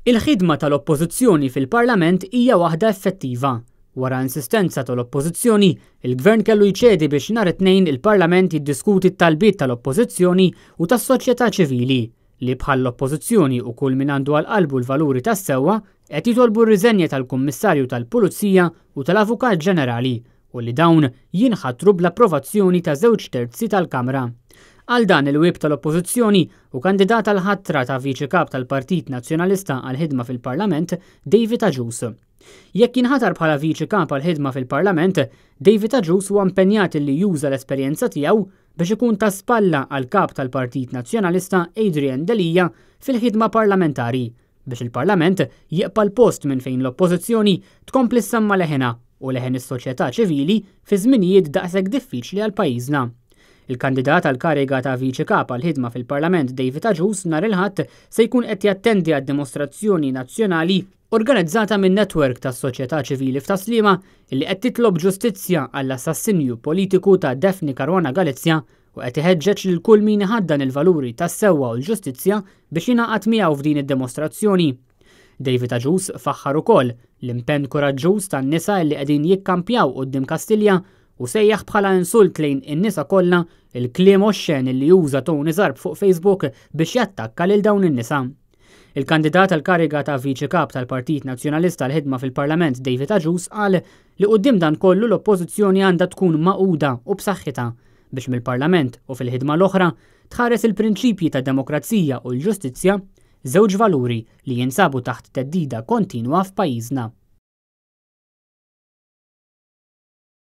Il-ħidma tal-Oppożizzjoni fil-Parlament hija waħda effettiva. Wara insistenza tal-Oppożizzjoni, il-Gvern kellu jċedi biex nhar it-Tnejn il-Parlament jiddiskuti t-talbiet tal-Oppożizzjoni u tas-soċjetà ċivili, li bħall-Oppożizzjoni u kull min għandu għal qalbu l-valuri tas-sewwa, qed jitolbu r-riżenja tal-Kummissarju tal-Pulizija u tal-Avukat Ġenerali u li dawn jinħatru bl-approvazzjoni ta' żewġ terzi tal-Kamra. Għal dan il-Whip tal-Oppożizzjoni u kandidat għall-ħatra ta' Viċi Kap tal-Partit Nazzjonalista għall-ħidma fil-Parlament, David Agius. Jekk jinħatar bħala Viċi Kap għall-ħidma fil-Parlament, David Agius huwa impenjat li juża l-esperjenza tiegħu biex ikun ta' spalla għall-Kap tal-Partit Nazzjonalista Adrian Delia fil-ħidma parlamentari biex il-Parlament jibqa' l-post minn fejn l-Oppożizzjoni tkompli ssemma' leħinha u leħen is-soċjetà ċivili fi żminijiet daqshekk diffiċli għal pajjiżna. Il-kandidat għall-kariga ta' Viċi Kap għall-ħidma fil-Parlament David Agius nhar il-Ħadd se jkun qed jattendi għad-dimostrazzjoni nazzjonali organizzata min-Netwerk tas-Soċjetà Ċivili f'Tas-Sliema li qed titlob ġustizzja għall-assassinju politiku ta' Daphne Caruana Galizia u qed iħeġġeġ lil kull min iħaddan il-valuri tas-sewwa u l-ġustizzja biex jingħaqad miegħu f'din id-dimostrazzjoni. David Agius faħħar ukoll l-impenn kuraġġuż tan-nisa li qegħdin jikkampjaw quddiem Kastilja u sejjaħ bħala insult lejn in-nisa kollha il-kliem oxxen li juża Tony Zarb fuq Facebook biex jattakka lil dawn in-nisa. Il-kandidat għall-kariga ta' Viċi Kap tal-Partit Nazzjonalista għall-ħidma fil-Parlament David Agius qal li quddiem dan kollu l-Oppożizzjoni għandha tkun magħquda u b'saħħitha biex mill-Parlament u fil-ħidma l-oħra tħares il-prinċipji tad-demokrazija u l-ġustizzja, żewġ valuri li jinsabu taħt theddida kontinwa f'pajjiżna.